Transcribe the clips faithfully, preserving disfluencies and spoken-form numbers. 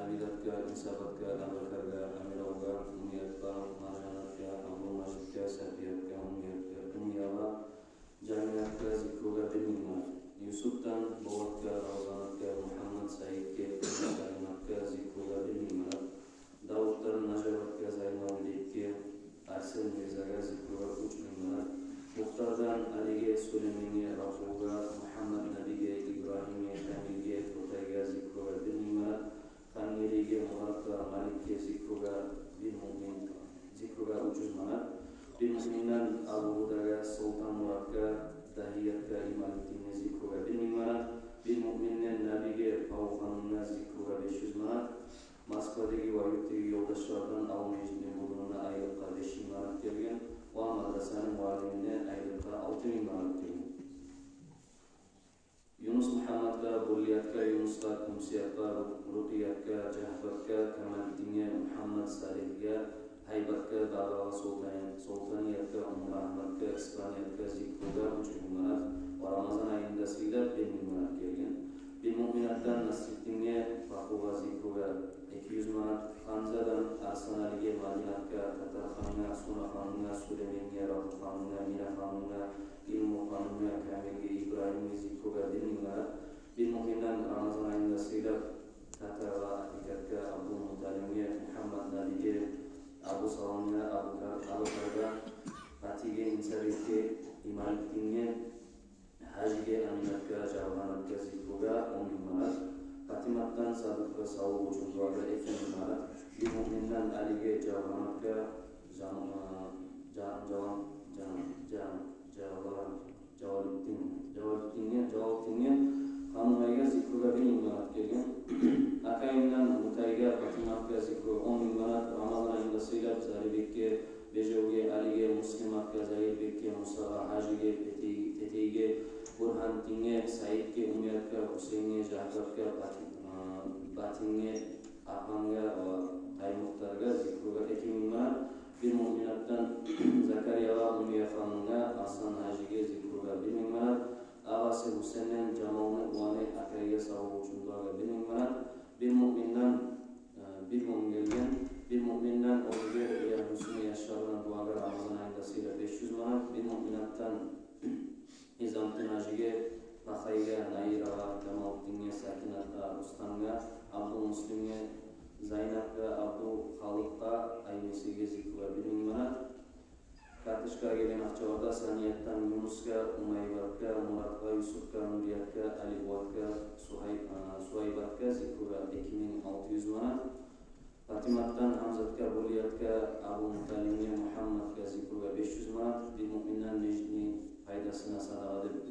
Абидатгъа, Инсабатгъа, Абакаргъа, Амиралгъа, Умиятгъа, Маржанатгъа, Абдулмажитге, Сапиятгъа, Умиятгъа, Умиягъа, Жамиятгъа зикругъа бир минг манат. Юсупдан Болатгъа, Равзанатгъа, Мухаммад Саидге, Салиматгъа зикругъа бир минг манат. Давутдан Нажабатгъа, Зайналбекге, Арсен Мирзагъа зикругъа уьч минг манат. Мухтардан Алиге, Сулейменге, Рафугъа, Мухаммад Набиге, Ибрагьимге, Камилге, Тотайгъа зикругъа бир минг манат. Хангелиге, Муратгъа, Маликге зикругъа бир минг, зикругъа уьч юз манат. Бир минг мингден Абу Гьудагъа, Солтанмуратгъа, Дагьиятгъа, Ималитдинге зикругъа бир минг манат. Бир минг мингден Набиге, Павхангъа зикругъа беш юз манат. Москвадагъы ва юртдагъы ёлдашлардан Ал-Межитни будунуна айлыкъгъа беш минг манат гелген ва мадрасаны муаллимине айлыкъгъа алты минг манат гелген. Юнус Мухаммадгъа, Буллиятгъа, Юнусгъа, Кумсиятгъа, Ру-, Рукъиятгъа, Жагьбатгъа, Камалитдинге, Мухаммад Салигьге, Гьайбатгъа, Дагъагъа, Солтан-, Солтаниятгъа, Умар Агьматгъа, Испаниятгъа зикругъа уьч минг манат ва Рамазан айында сыйлап бир минг манат гелген. Бир минг мингден Насритдинге, Бакугъа зикругъа эки юз манат. Ханзадан Арсаналиге, Мадинатгъа, Татархангъа, Сунахангъа, Сулейменге, Рафухангъа, Минахангъа, Илмухангъа, Камилге, Ибрагьимге зикругъа бир минг манат. Бир минг мингден Рамазан айында сыйлап Татаргъа, Атикатгъа, Абдулмуталимге, Мухаммад Набиге, Абусаламгъа, Абукар-, Абукаргъа, Патиге, Инсабекге, Ималитдинге, Гьажиге, Аминатгъа, Жавгьанатгъа зикругъа он минг манат. Патиматдан Садыкъгъа савлукъ учун дуагъа эки минг манат. Бир минг мингден Алиге, Жавгьанатгъа, Жам-, а, Жа-, Жаван-, Жан-, Жан-, Жаван-, Жавалитдин, Жавалитдинге, Жавалитдинге, Ханумайгъа зикругъа бир минг манат гелген. Акъайымдан Мутайгъа, Патиматгъа зикругъа он минг манат. Рамазан айында сыйлап Зарибекге, Бежевге, Алиге, Муслиматгъа, Загьирбекге, Мусагъа, Гьажиге, Петей-, Тетейге, Бургьантдинге, Саидге, Умиятгъа, Гьусейнге, Жагьбатгъа, Бати-, а, Батинге, Апангъа ва Къаймухтаргъа зикругъа эки минг манат. Бир минг мингден Закариягъа, Умияханымгъа, Арслан-Гьажиге зикругъа бир минг манат. Агъасы Гьусенден Жамалны уланы Акъайгъа савлукъ учун дуагъа бир минг манат. Бир минг мингден, э, бир минг гелген. Бир минг мингден Оьзбек ва Гьюсюнню яшларына дуагъа Рамазан айында сыйлап беш юз манат. Бир минг мингден Низамутдин-Гьажиге, Пахайгъа, Наирагъа, Жамалутдинге, Сакинатгъа, Рустамгъа, Абдулмуслимге, Зайнапгъа, Абдулхалыкъгъа, Айнесиге зикругъа бир минг манат. Карточкагъа гелген акъчаларда Саниятдан Юнусгъа, Умайбатгъа, Муратгъа, Юсупгъа, Нуриятгъа, Алибулатгъа, Сугьай-, а, Сугьайбатгъа зикругъа эки минг алты юз манат. Патиматдан Гьамзатгъа, Булиятгъа, Абумуталимге, Мухаммадгъа зикругъа беш юз манат. Бир минг мингден межитни пайдасына садагъа деп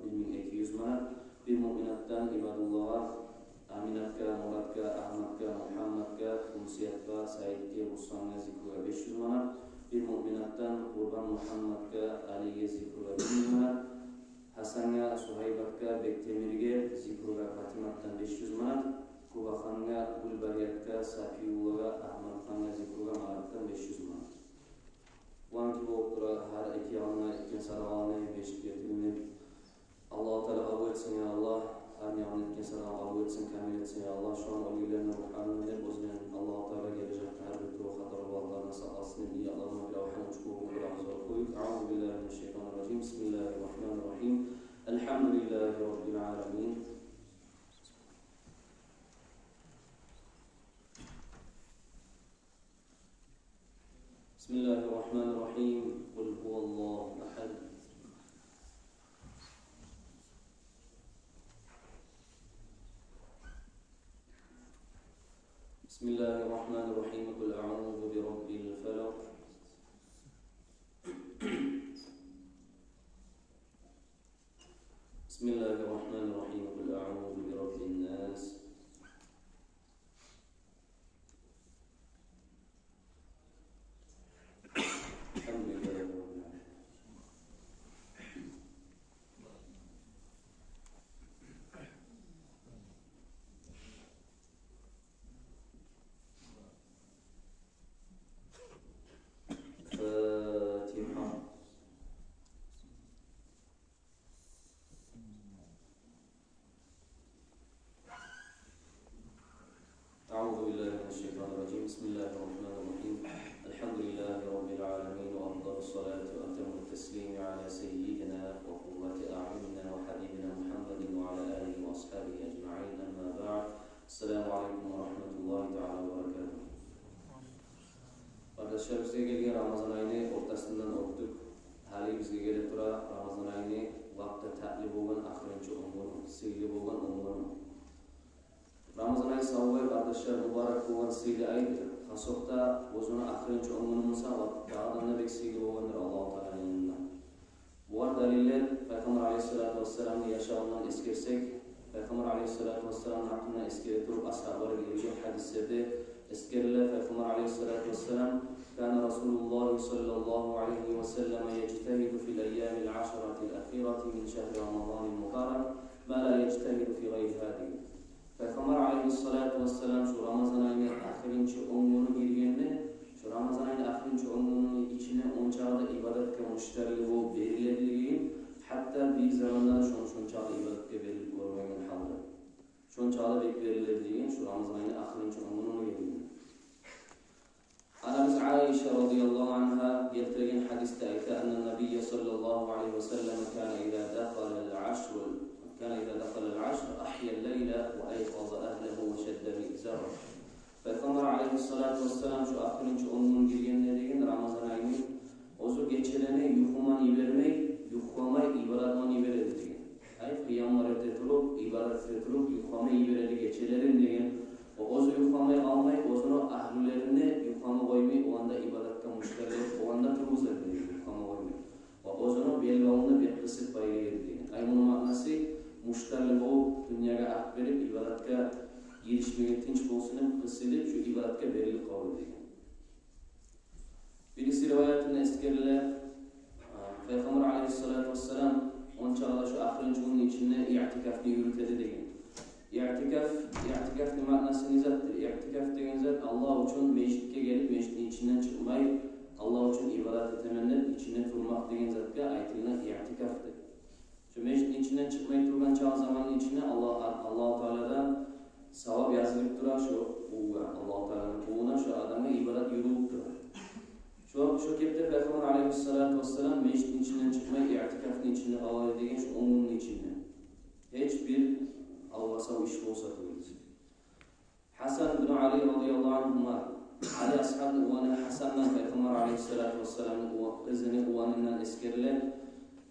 бир минг эки юз манат. Бир минг мингден Ибадуллагъа, Аминатгъа, Муратгъа, Агьматгъа, Мухаммадгъа, Кумсиятгъа, Саидге, Руслангъа зикругъа беш юз манат. Бир минг мингден Къурбан Мухаммадгъа, Алиге зикругъа бир минг манат. Гьасангъа, Сугьайбатгъа, Бектемирге зикругъа Патиматдан беш юз манат. Къубахангъа, Гюлбариятгъа, Сапиюллагъа, Агьматхангъа зикругъа Маратдан беш юз манат. Булан кюй болуп тура, гьар эки янына этген садагъаланы беш керен этилинип, Аллагьу Таала къабул этсин, я Аллагь. Гьар янына этген садагъаны къабул этсин, камил этсин, я Аллагь. Шоланы оьлгенлерин рухларын деп, оьзюнен Аллагьу Таала гележекде гьар бир тюрлю хатар-балагьлардан сакъласын. Ниятлагъына бир авхам учуп болуп тура, авзугъа къоюп. أعوذ بالله من الشيطان الرجيم. بسم الله الرحمن الرحيم. الحمد لله رب العالمين. بسم الله الرحمن الرحيم. قل هو الله أحد. بسم الله الرحمن الرحيم. قل أعوذ برب الفلق. بسم الله الرحمن الرحيم. قل أعوذ برب الناس. الحمد Бизге гелген Рамазан айны ортасындан оьтдюк. Гьали бизге геле тура Рамазан айны лап да татли болгъан ахырынчы он гюню, сыйлы болгъан он гюню. Рамазан ай савлай, къардашлар, мубарак болгъан сыйлы айдыр. Хасокъда оьзюню ахырынчы он гюню буса, дагъыдан да бек сыйлы болгъандыр Аллагьу Тааланы янында. Бугъар далиллер Пайхаммар алейгьиссалату вассаламны яшавундан эсгерсек, Пайхаммар алейгьиссалату вассаламны гьакъында эсгере туруп, асгьаблар гелген гьадислерде эсгериле, Пайхаммар алейгьиссалату вассалам: كان رسول الله صلى الله عليه وسلم يجتهد في الأيام العشرة الأخيرة من شهر رمضان المبارك ما لا يجتهد في غير هذه. Пайхаммар алейгьиссалату вассалам шу Рамазан айны ахырынчы он гюню гиргенде, шу Рамазан айны ахырынчы он гюнюню ичине ончакъы да ибадатгъа муштарлы болуп бериле эди деген, гьатта бир заманда да шон-, шончакъы ибадатгъа берилип гёрмеген гьалда. Шончакъы да бек бериле эди деген шу Рамазан айны ахырынчы он гюнюню гиргенде. Анабыз Айша радияллагьу ангьа гелтирген гьадисде айта: أن النبي صلى الله عليه وسلم كان إذا دخل العشر، كان إذا دخل العشر أحيا الليل وأيقظ أهله وشد مئزره. Пайхаммар алейгьиссалату вассалам шу ахырынчы он гюн гиргенде деген Рамазан айны, оьзю гечелени юхуман йибермей, юхламай ибадатман йибере эди деген. Ай, къыямлар эте туруп, ибадат эте туруп, юхламай йибере эди гечелерин деген. О оьзю юхламай къалмай, оьзюню агьлюлерин де юхлама къоймай, оланы да ибадатгъа муштарлы этип, оланы да тургъуза эди деген, юхлама къоймай. Ва оьзюню белбавун да бек къысып байлай эди деген. Ай, муну маънасы, муштарлы болуп, дюньягъа акъ берип, ибадатгъа гиришмеге тынч болсун деп, къысылып, шу ибадатгъа берилип къала эди деген. Бириси риваятында эсгериле, а, Пайхаммар алейгьиссалату вассалам ончакъы да шу ахырынчы гюнню ичинде иътикафны юрюте эди деген. Иътикаф, иътикафны маънасы не затдыр? Иътикаф деген зат — Аллагь учун межитге гелип, межитни ичинден чыкъмай, Аллагь учун ибадат этемен деп ичинде турмакъ деген затгъа айтылына иътикаф деп. Шу межитни ичинден чыкъмай тургъан чакъы заманны ичинде Аллагь, Аллагьу Тааладан савап язылып тура шу къулгъа, Аллагьу Тааланы къулуна, шу адамгъа ибадат юрюлюп тура. Шу, шу кепде Пайхаммар алейгьиссалату вассалам межитни ичинден чыкъмай, иътикафны ичинде къала эди деген шу он гюнню ичинде. Гьеч бир алгъасав иш болса тюгюл. Гьасан бин Али радияллагьу ангьума, Али асгьабны уланы Гьасандан Пайхаммар алейгьиссалату вассаламны ула-, къызыны уланындан эсгериле: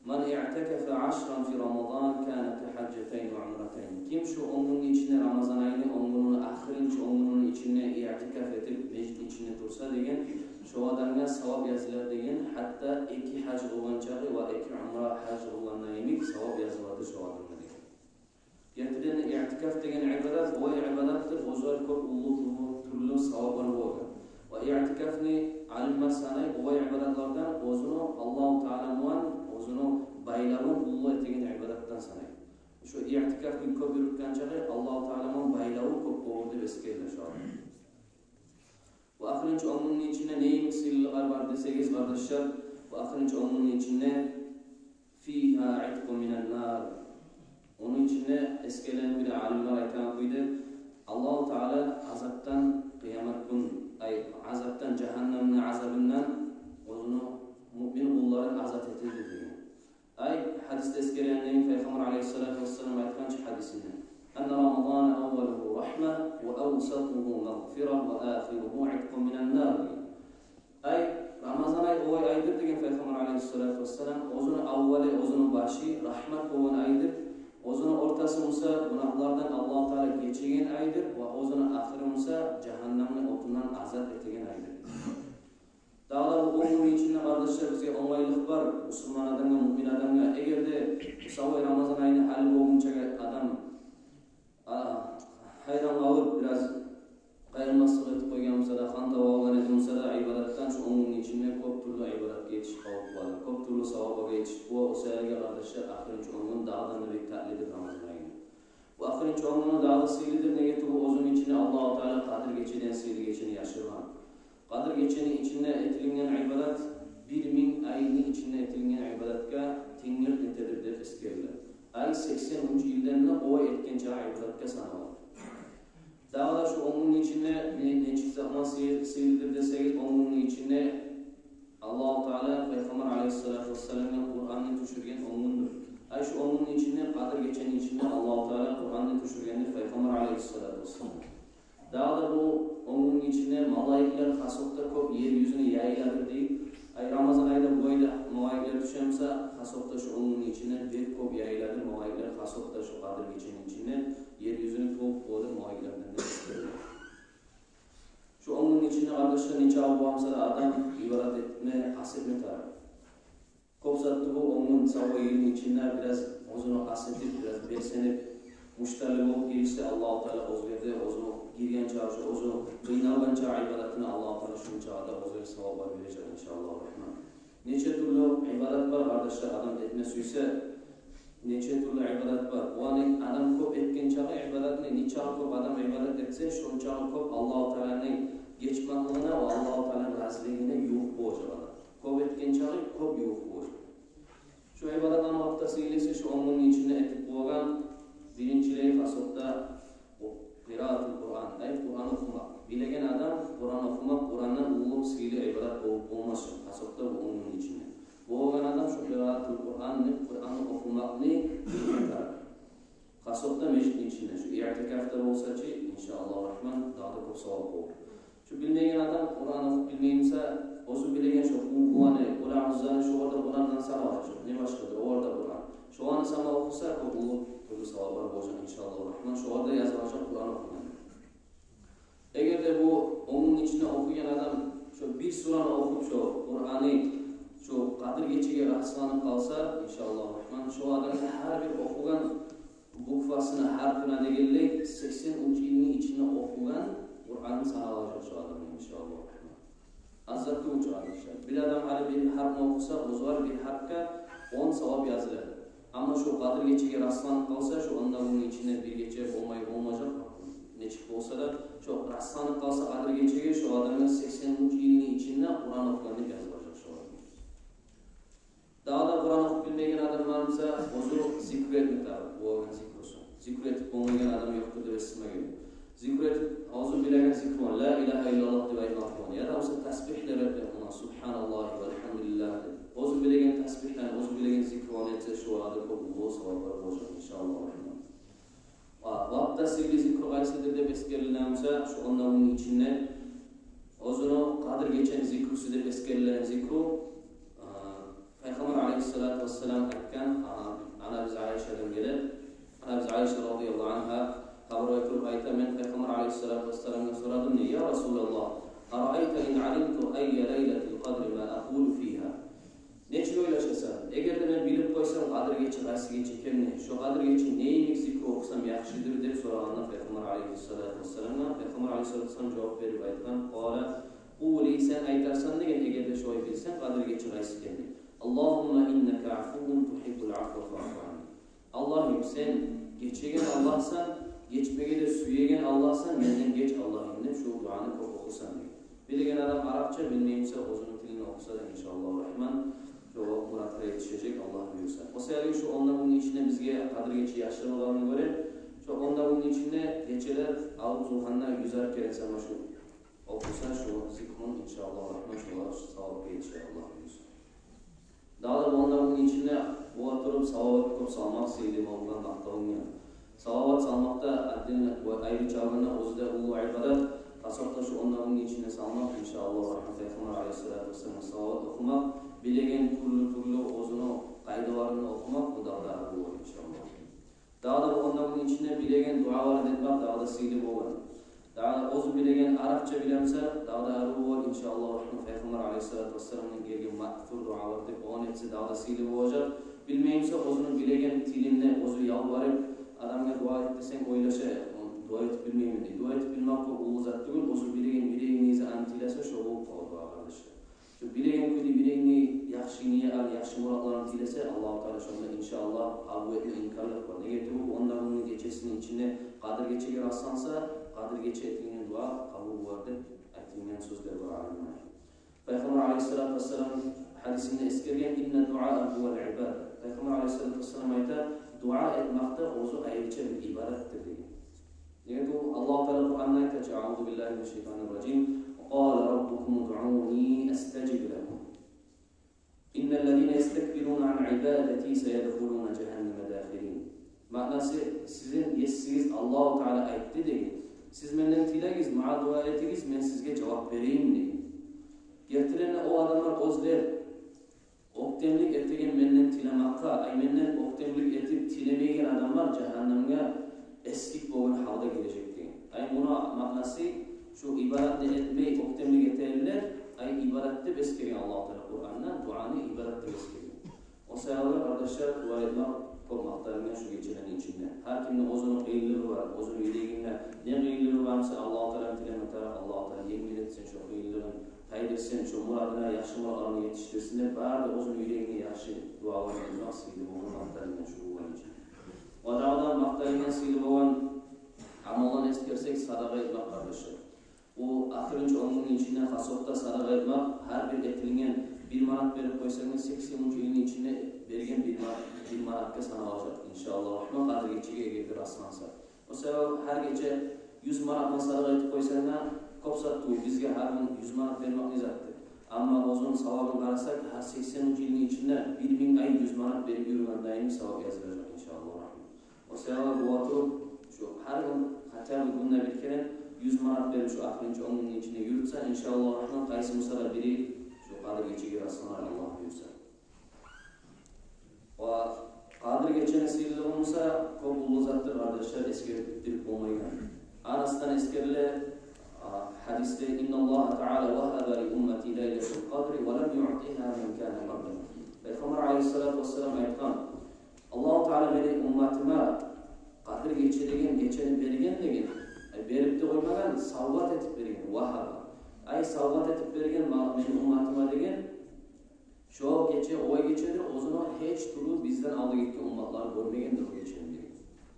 من اعتكف عشرا في رمضان كان كحجتين وعمرتين. Ким шу он гюнню ичинде, Рамазан айны он гюнюню, ахырынчы он гюнюню ичинде иътикаф этип, межитни ичинде турса деген, шо адамгъа савап языла деген, гьатта эки гьаж къылгъан чакъы ва эки умра, гьаж къылгъанда йимик савап языла эди шо адамгъа деген. Гертиден де, иътикаф деген ибадат олай ибадатдыр, оьзю кёп уллу тюрлю, тюрлю саваплар бола. Ва иътикафны алимлер санай олай ибадатлардан, оьзюню Аллагьу Таала булан оьзюню байлавун уллу этеген ибадатдан санай. Шу иътикафны кёп юрютген чакъы Аллагьу Таала булан байлаву кёп болур деп эсгериле шо. Ва ахырынчы он гюнню ичинде не йимик сыйлылыкълар бар десегиз, къардашлар, ва ахырынчы он гюнню ичинде فيها عتق من النار. Ону ичинде, эсгериле, бир алимлер айтагъан кюйде, Аллагьу Таала азапдан къыямат гюн, ай, азапдан, жагьаннамны азабындан оьзюню муъмин къулларын азат эте эди деген. Ай, гьадисде эсгерилген, Пайхаммар алейгьиссалату вассалам айтгъан чы гьадисинде: أن رمضان أوله رحمة وأوسطه مغفرة وآخره عتق من النار. Ай, Рамазан ай олай айдыр деген Пайхаммар алейгьиссалату вассалам, оьзюню аввалы, оьзюню башы рагьмат болгъан айдыр, оьзюню ортасы буса гюнагьлардан Аллагьу Таала гечеген айдыр, ва оьзюню ахыры буса жагьаннамны отундан азат этеген айдыр. Дагъы да бу он гюнню ичинде, къардашлар, бизге онгайлыкъ бар мусулман адамгъа, муъмин адамгъа. Эгер де, мисалы, Рамазан айны гьали болгъунча адам, а, гьайран къалып, бираз къайырмаслыкъ этип къойгъан буса да, хантав алгъан эди буса да ибадатдан, шу он гюнню ичинде кёп тюрлю ибадатгъа етишип къалып бола, кёп тюрлю саваплагъа етишип бола. О саялы, къардашлар, ахырынчы он гюн дагъыдан да бек татлидир Рамазан айны. Бу ахырынчы он гюню дагъы да сыйлыдыр, неге тюгюл оьзюню ичинде Аллагьу Таала Къадир гечеден сыйлы гечени яшыргъан. Къадир гечени ичинде этилинген ибадат бир минг айны ичинде этилинген ибадатгъа тенглик этедир деп эсгериле. Ай сексен уьч йылдан да олай этген чакъы ибадатгъа санала. Дагъы да шу он гюнню ичинде не, нечик заман сый-, сыйлыдыр десегиз, он гюнню ичинде Аллагьу Таала Пайхаммар алейгьиссалату вассаламгъа Къуранны тюшюрген он гюндюр. Ай шу он гюнню ичинде, Къадир гечени ичинде Аллагьу Таала Къуранны тюшюргендир Пайхаммар алейгьиссалату вассаламгъа. Дагъы да бу Он гюнню ичинде малайиклер хасокъда кёп ер юзюне яйыладыр дей. Ай, Рамазан айда бу айда малайиклер тюше буса, хасокъда шо он гюнню ичинде бек кёп яйыладыр малайиклер, хасокъда шо Къадир гечени ичинде ер юзюню толуп боладыр малайиклерден деп эсгериле. Шо он гюнню ичинде, къардашлар, нечакъы бола буса да адам ибадат этме къаст этме тарыкъ. Кёп зат тюгюл, он гюн савлай йылны ичинде бираз оьзюне къаст этип, бираз белсенип, муштарлы болуп гиришсе, Аллагьу Таала оьзлерде оьзю гирген чакъы, оьзю къыйналгъан чакъы ибадатына Аллагьу Таала шунчакъы да оьзлеге саваплар бережек, иншааллагьу рахман. Нече тюрлю ибадат бар, къардашлар, адам этме сюйсе, нече тюрлю ибадат бар. Буланы адам кёп этген чакъы ибадатны, нечакъы кёп адам ибадат этсе, шончакъы кёп Аллагьу Тааланы гечмеклигине ва Аллагьу Тааланы разилигине ювукъ болажакъ адам. Кёп этген чакъы кёп ювукъ болажакъ. Шо ибадатланы вакътиси гелсе, шо он гюнню ичинде этип болагъан биринчилей хасокъда къираатул Къуран, ай, Къуран охумакъ. Билеген адам Къуран охумакъ Къурандан уллу сыйлы ибадат болуп болмас хасокъда бу он гюнню ичинде. Болагъан адам шо къираатул Къуранны, Къуран охумакъны билме тарыкъ. Хасокъда межитни ичинде, шо иътикафда болса чы, иншааллагьу рахман, дагъы да кёп савап болур. Шо билмеген адам Къуран охуп билмей буса, оьзю билеген шо Къулгьуваны, Къул аъузаны, шолар да Къурандан санала, шо не башгъадыр, олар да Къуран. Шоланы сама охуса, кёп уллу тюрлю саваплар болажакъ, иншааллагьу рахман, шолар да язылажакъ Къуран охугъан. Эгер де бу он гюнню ичинде охуйгъан адам шо бир сураны охуп, шо Къураны, шо Къадир гечеге расланып къалса, иншааллагьу рахман, шо адамгъа гьар бир охугъан буквасына, гьарпына дегенлей, сексен уьч йылны ичинде охугъан Къуран саналажакъ шо адамгъа, иншааллагьу рахман. Аз зат тюгюл чу, къардашлар. Бир адам гьали бир гьарпны охуса, оьзюне бир гьарпгъа он савап языла. Амма шо Къадир гечеге расланып къалса, шо он да гюнню ичинде бир гече болмай болмажакъ, нечик болса да, шо расланып къалса Къадир гечеге, шо адамгъа сексен уьч йылны ичинде Къуран охугъан деп язылажакъ шо адамгъа. Дагъы да Къуран охуп билмеген адам бар буса, оьзю зикру этме тарыкъ, болагъан зикрусун. Зикру этип болмайгъан адам ёкъдур деп эсиме геле. Зикру этип, оьзю билеген зикру, ла илагьа иллаллагь деп айтмакъ болгъан. Яда буса тасбигьлер этме болгъан, субгьаналлагьи ва альгьамдулиллагь деп. Оьзю билеген тасбигьлер, оьзю билеген зикруланы этсе, шолар да кёп уллу саваплар болажакъ, иншааллагьу рахман. Ва лап да сыйлы зикру къайсыдыр деп эсгерилген буса, шо он да гюнню ичинде оьзюню Къадир гечени зикрусу деп эсгерилген зикру, а, Пайхаммар алейгьиссалату вассалам айтгъан, а, анабыз Айшадан геле. Анабыз Айша радияллагьу ангьа хабар айтып айта: «Мен Пайхаммар алейгьиссалату вассаламгъа сорадым, дей: Я Расулаллагь, араайта ин алимту айя лайлатил къадри ма акъулу фигьа?» Нечик ойлашасан, эгер де мен билип къойсам Къадир гече къайсы гече экенни, шо Къадир гече не йимик зикру охусам яхшыдыр деп сорагъанда Пайхаммар алейгьиссалату вассаламгъа, Пайхаммар алейгьиссалату вассалам жавап берип айтгъан: «Къала, къули, сен айтарсан, — деген, — эгер де шолай билсенг Къадир гече къайсы экенни: Аллагьумма иннака афуввун тухиббул афва фаъфу анни». Аллагьым, сен гечеген Аллагьсан, гечмеге де сюеген Аллагьсан, менден геч, Аллагьым, деп шо дуаны кёп охусан, деген. Билеген адам арапча, билмей буса, оьзюню тилинде охуса да, иншааллагьу рахман, шо муратгъа етишежек, Аллагь буюрса. О саялы шо он да гюнню ичинде бизге Къадир гече яшырылгъанына гёре, шо он да гюнню ичинде гечелер алып Зулгьанна юзер керен сама шо охуса, шо зикрун, иншааллагьу рахман, шолар савапгъа етишер, Аллагь буюрса. Дагъы да бу он да гюнню ичинде бола туруп салават кёп салмакъ сыйлы болгъан, макъталынгъан. Салават салмакъ да отдельно, айрыча алгъанда, оьзю де уллу ибадат. Хасокъда шо он да гюнню ичинде салмакъ, иншааллагьу рахман, Пайхаммар алейгьиссалату вассаламгъа салават охумакъ, билеген тюрлю-тюрлю оьзюню къайдаларын охумакъ, бу дагъы да арив болур, иншааллагь. Дагъы да бу он да гюнню ичинде билеген дуаларын этмек дагъы да сыйлы болгъан. Дагъы да оьзю билеген, арапча биле буса, дагъы да арив болур, иншааллагьу рахман, Пайхаммар алейгьиссалату вассаламдан гелген маъсур дуалар деп, ону этсе дагъы да сыйлы болажакъ. Билмей буса, оьзюню билеген тилинде оьзю ялбарып, адамгъа дуа эт десенг, ойлаша: «Дуа этип билмеймен», — дей. Дуа этип билмек кёп уллу зат тюгюл, оьзю билеген юрегингни аны тилесе, шо болуп къала дуа, къардашлар. Шо билеген кюйде юрегингни яхшы ният, яхшы муратларын тилесе, Аллагьу Таала шонда, иншааллагь, къабул этме имканлыкъ бар. Неге тюгюл, он да гюнню гечесини ичинде Къадир гечеге расланса, Къадир гече этилген дуа къабул болар деп айтылгъан сёзлер бар алимлер. Пайхаммар алейгьиссалату вассалам гьадисинде эсгерген: «Инна дуаа гьувал ибада». Пайхаммар алейгьиссалату вассалам айта: «Дуа этмек де оьзю айрыча бир ибадатдыр», — деген. Неге тюгюл, Аллагьу Таала Къуранда айта чы: «Аузу биллагьи минаш шайтанир ражим. Ва къала раббукум удъуни астажиб лакум. Инналлазина ястакбируна ан ибадати сайадхулуна жагьаннама дахирин». Маънасы: «Сизин Есигиз Аллагьу Таала айтды, — деген, — Сиз менден тилегиз, магъа дуа этигиз, мен сизге жавап берейим, дей. Гертиден де, о адамлар оьзлер оьктемлик этеген менден тилемекге, ай, менден оьктемлик этип тилемейген адамлар жагьаннемге эсгик болгъан гьалда гирежек деген. Ай, муну маънасы, шу ибадатны этмей оьктемлик этегенлер, ай, ибадат деп эсгерген Аллагьу Таала Къуранда, дуаны ибадат деп эсгерген. О саялы, къардашлар, дуа этмек кёп макъталынгъан шу гечелени ичинде. Гьар кимни оьзюню къыйынлыгъы бар, оьзюню юрегинде не къыйынлыгъы бар буса, Аллагьу Тааладан тилеме тарыкъ, Аллагьу Таала енгил этсин шу къыйынлыгъын, тайдырсын, шу мурадына, яхшы мурадына етишдирсин деп, бары да оьзюню юрегинде яхшы дуалар этмек сыйлы болгъан макъталынгъан шу гюнлени ичинде. Ва дагъы да макъталынгъан, сыйлы болгъан амалланы эсгерсек, садагъа этмек, къардашлар. Бу ахырынчы он гюнню ичинде хасокъда садагъа этмек, гьар бир этилген бир манат берип къойсанг да, сексен уьч йылны ичинде берген бир ма-, бир манатгъа саналажакъ, иншааллагьу рагьман, Къадир гечеге эгер де расланса. О саялы гьар гече юз манатдан садагъа этип къойсанг да, кёп зат тюгюл, бизге гьар гюн юз манат бермек не затдыр? Амма оьзюню савабын къарасакъ, гьар сексен уьч йылны ичинде бир минг ай юз манат берип юрюген дайым савап язылажакъ, иншааллагьу рагьман. О саялы бола туруп, шу гьар гюн, хотя бы гюнде бир керен юз манат берип, шу ахырынчы он гюнню ичинде юрютсе, иншааллагьу рагьман, къайсы буса да бири шу Къадир гечеге расланар, Аллагь буюрса. Ва Къадир гечени сыйлылыгъы буса кёп уллу затдыр, къардашлар, эсгерип битдирип болмайгъан. Анасдан эсгериле, а, гьадисде: «Инналлагьа таала вагьаба ли уммати лайлатал къадри ва лам юътигьа ман кана къаблахум». Пайхаммар алайгьиссалату вассалам айтгъан: «Аллагьу Таала мени умматыма Къадир гече деген гечени берген», — деген. Ай, берип де къоймагъан, савгъат этип берген, вагьаба. Ай, савгъат этип берген ма-, мени умматыма деген. Шо гече олай гечедир, оьзюню гьеч тюрлю бизден алда гетген умматлар гёрмегендир о гечени деген.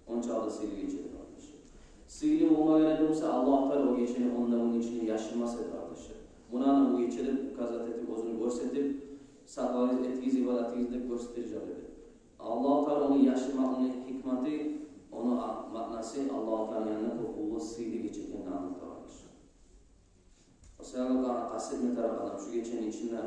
Ончакъы да сыйлы гечедир, къардашлар. Сыйлы болмагъан эди буса, Аллагьу Таала о гечени он да гюнню ичинде яшырмас эди, къардашлар. Муна, ана бу гече деп указать этип, оьзюн гёрсетип, сакълагъыз, этигиз, ибадат этигиз деп гёрсетежек эди. Аллагьу Таала ону яшырмакъны гьикматы, ону а-, маънасы Аллагьу Тааланы янында кёп уллу сыйлы гече экенин англата, къардашлар. О саялы къа-, къаст этме тарыкъ адам шу гечени ичинде,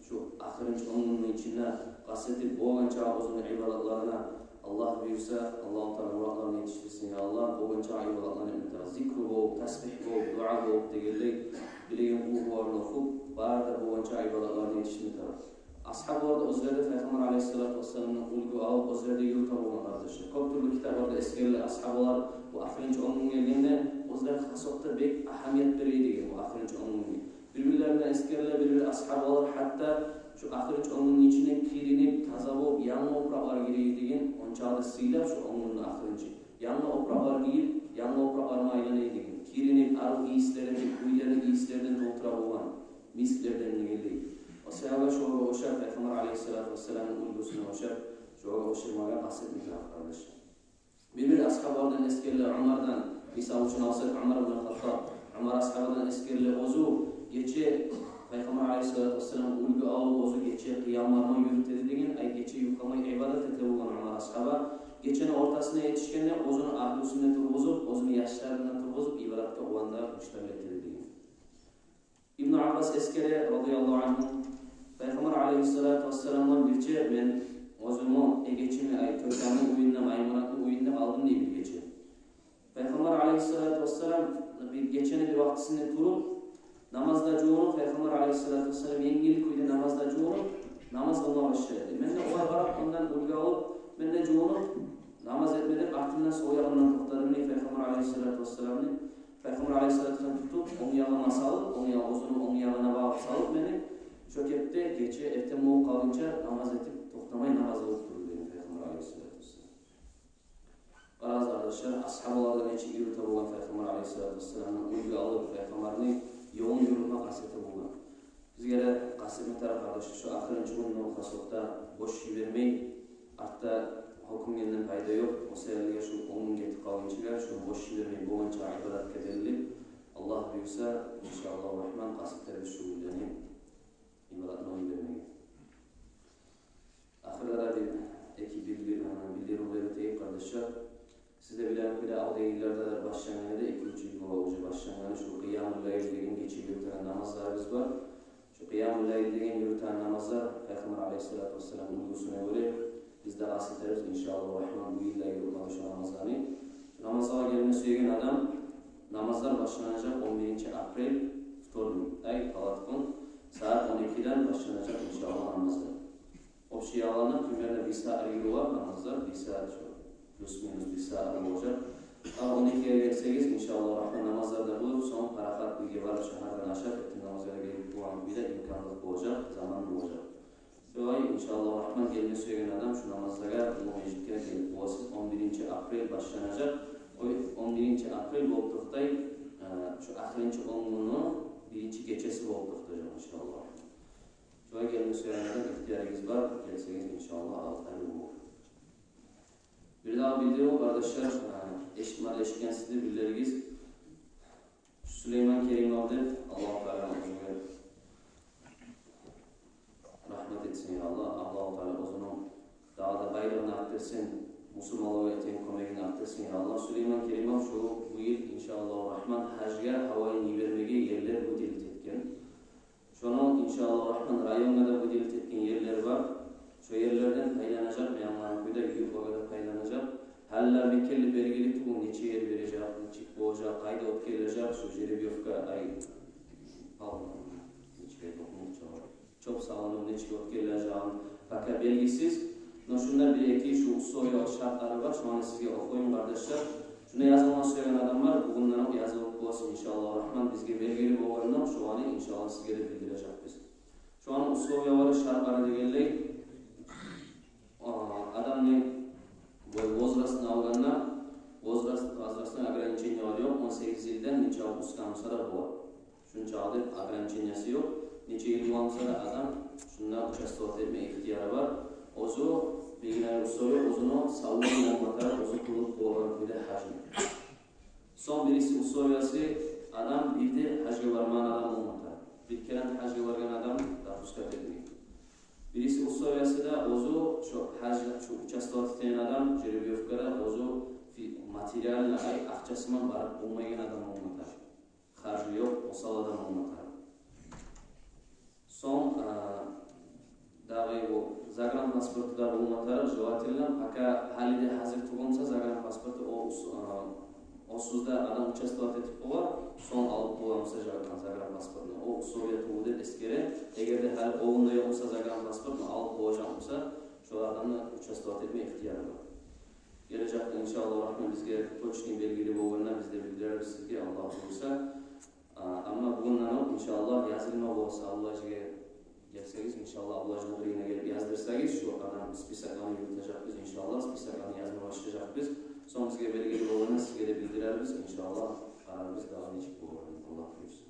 шу ахырынчы он гюнню ичинде къаст этип, болгъанча оьзюню ибадатларына, Аллагь буюрса, Аллагьу Таала муратларына етишдирсин, я Аллагь, болгъанча ибадатланы этме тарыкъ. Зикру болуп, тасбигь болуп, дуа болуп дегенлей, билеген къулгьуларын охуп, бары да болгъанча ибадатларына етишме тарыкъ. Асгьабалар да оьзлери де Пайхаммар алайгьиссалату вассаламдан уьлгю алып, оьзлери де юрюте болгъан, къардашлар. Кёп тюрлю китапларда эсгериле, асгьабалар бу ахырынчы он гюн гелгенде, оьзлер хасокъда бек агьамият бере эди деген бу ахырынчы он гюнге. Бир-бирлеринден эсгериле, бир-бир асгьабалар гьатта шу ахырынчы он гюнню ичинде киринип, таза болуп, янгы опуракълар гие эди деген, ончакъы да сыйлап шу он гюнню ахырынчы. Янгы опуракълар гийип, янгы опуракъларына айлана эди деген. Киринип, арив ийислер этип, уьйлени ийислерден толтура болгъан. Мисклерден дегенлей. О саялы шогъар ошап, Пайхаммар алайгьиссалату вассаламны уьлгюсюне ошап, шогъар ошамагъа къаст этме тарыкъ, къардашлар. Бир-бир асгьабалардан эсгериле, Умардан мисал учун алсакъ, Умар ибн Хаттаб, Умар асгьабадан эсгериле, оьзю гече Пайхаммар алайгьиссалату вассаламны уьлгю алып, оьзю гече къыямларман юрюте эди деген, ай, гече юхламай ибадат эте болгъан Умар асгьаба. Гечени ортасына етишгенде оьзюню агьлюсюн де тургъузуп, оьзюню яшларын да тургъузуп, ибадатгъа уландырып, муштарлы эте эди деген. Ибну Аббас эсгере, радияллагьу ангьу, Пайхаммар алайгьиссалату вассаламдан бирче мен оьзюмню эгечими, ай, тёркемни уьюнде, Маймунатны уьюнде къалдым дей бир гече. Пайхаммар алайгьиссалату вассалам бир гечени бир вакътисинде туруп, намазда жувунуп, Пайхаммар алайгьиссалату вассалам енгил кюйде намазда жувунуп, намаз къылма башлай эди. Мен де огъар къарап, ондан уьлгю алып, мен де жувунуп, намаз этме деп, артындан, сол ягъындан токътадым дей Пайхаммар алайгьиссалату вассаламны. Пайхаммар алайгьиссалату вассалам тутуп, онг ягъыма салып, онг ягъы, оьзюню онг ягъына багъып салып мени, шо кепде гече эртен болуп къалгъынча намаз этип, токътамай намаз къылып турду деген Пайхаммар алайгьиссалату вассалам. Къарагъыз, къардашлар, асгьабалар да нечик юрюте болгъан Пайхаммар алайгьиссалату вассаламны, уьлгю алып, Пайхаммарны ёлун юрютме къаст эте болгъан. Бизге де къаст этме тарыкъ, къардашлар, шу ахырынчы гюнню хасокъда бош йибермей, артда гьёкюнгенден пайда ёкъ. О саялы шу он гюн гетип къалгъынчагъа шуну бош йибермей, болгъанча ибадатгъа берилип, Аллагь буюрса, иншааллагьу рагьман, къаст этербиз шу гюнлени ибадатгъа йибермеге. Ахырда да бир эки билдир-, билдирив берейик, къардашлар. Сиз де билеген кюйде, алдагъы йылларда да башлангъан эди, эки-уьч йыл бола уже башлангъаны, шу къыямул лайл деген гече юрютеген намазларыбыз бар. Шу къыямул лайл деген юрютеген намазлар Пайхаммар алайгьиссалату вассаламны уьлгюсюне гёре биз де къаст этербиз, иншааллагьу рагьман, бу йыл да юрютмеге шу намазланы. Шу намазлагъа гелме сюеген адам Намазлар башланажакъ он биринчи апрель, вторник, ай, талат гюн, сагьат он экиден башланажакъ, иншаллагь, намазлар. Общий алгъанда, примерно, бир сагьат юрюлер намазлар, бир сагьат, шо, плюс-минус бир сагьат болажакъ. А он экиге гелсегиз, иншаллагь рагьман, намазлар да болуп, сонг парахат уьйге барып, шагьардан ашап, эртен намазгъа гелип болгъан кюйде имканлыкъ болажакъ, заман болажакъ. Шолай, иншаллагь рагьман, гелме сюеген адам шу намазлагъа, бу межитге гелип боласыз. Он биринчи апрель башланажакъ. Ой, он биринчи апрель болуп токътай, э, шу ахырынчы он гюнню биринчи гечеси болуп токътажакъ, иншаллагь. Шолай, гелме сюеген адам, ихтиярыгъыз бар, гелсегиз, иншаллагь, алгъайы болур. Бирдагъы билдирив, къардашлар, э, эшитме де эшитгенсиздир, бирлеригиз. Сулейман Керимов деп, Аллагьу Таала оьзюне рагьмат этсин, я Аллагь. Аллагьу Таала оьзюню дагъы да байлыгъын артдырсын, бусурманлагъа этген кёмегин артдырсын, я Аллагь. Сулейман Керимов шу бу йыл, иншаллагьу рагьман, гьажгъа, гьавайын йибермеге ерлер выделить этген. Шону, иншаллагьу рагьман, районгъа да выделить этген ерлер бар. Шо ерлерден пайланажакъ, мен англайгъан кюйде, юртлагъа да пайланажакъ. Гьали мекенли белгили тюгюл, нече ер бережек, нечик болажакъ, къайда оьтгерилежек, шо жеребьёвка, ай, пал-, нечик айтып болмай чы, чёп салынып, нечик оьтгерилежегин пока белгисиз. Но шунда бир-эки шу условия, шартлары бар, шоланы сизге охуюм, къардашлар. Шунда язылма сюеген адамлар бугюнден окъ язылып боласыз, иншаллагьу рагьман, бизге белгили болгъанда, шоланы, иншаллагь, сизге де билдирежекбиз. Шоланы условиялары, шартлары дегенлей, а, адамны бу возрастын алгъанда, возраст, возрастный ограничениялар ёкъ, он сегиз йылдан нечакъы уьстде буса да бола. Шунчакъы деп ограничениясы ёкъ. Нече йыл болгъан буса да адам шунда участвовать этме ихтияры бар. Оьзю, бирдагъы условия, оьзюню савлугъу болма тарыкъ, оьзю къылып болагъан кюйде гьажны. Сонг бириси условиясы, адам бир де гьажгъа бармагъан адам болма тарыкъ. Бир керен гьажгъа баргъан адам допускать этмей. Бириси условиясы да, оьзю шо гьаж, шо участвовать этеген адам жеребьёвкада, оьзю фи-, материально, ай, акъчасыман барып болмайгъан адам болма тарыкъ. Харжы ёкъ, осал адам болма тарыкъ. Сонг, а, дагъы бу загранпаспорту да болма тарыкъ, желательно, пока гьали де гьазир тюгюл буса загранпаспорту, о ус-, а, осуз да адам участвовать этип бола, сонг алып бола буса жа-, загранпаспортну. О условия тюгюл деп эсгере. Эгер де гьали къолунда ёкъ буса загранпаспортну, алып болажакъ буса, шо адамны участвовать этме ихтияры бар. Гележекде, иншаллагьу рагьман, бизге точный белгили болгъанда, биз де билдирербиз сизге, Аллагь буюрса. А, амма бугюнден окъ, иншаллагь, язылма болса, Абдулгьажиге гелсегиз, иншаллагь, Абдулгьажи мударрисине гелип яздырсагъыз, шо адам списокланы юрютежекбиз, иншаллагь, списокланы язма башлажакъбыз. Сонг бизге белгили болгъанда, сизге де билдирербиз, иншаллагь, къарарбыз дагъы нечик болгъанын, Аллагь буюрса.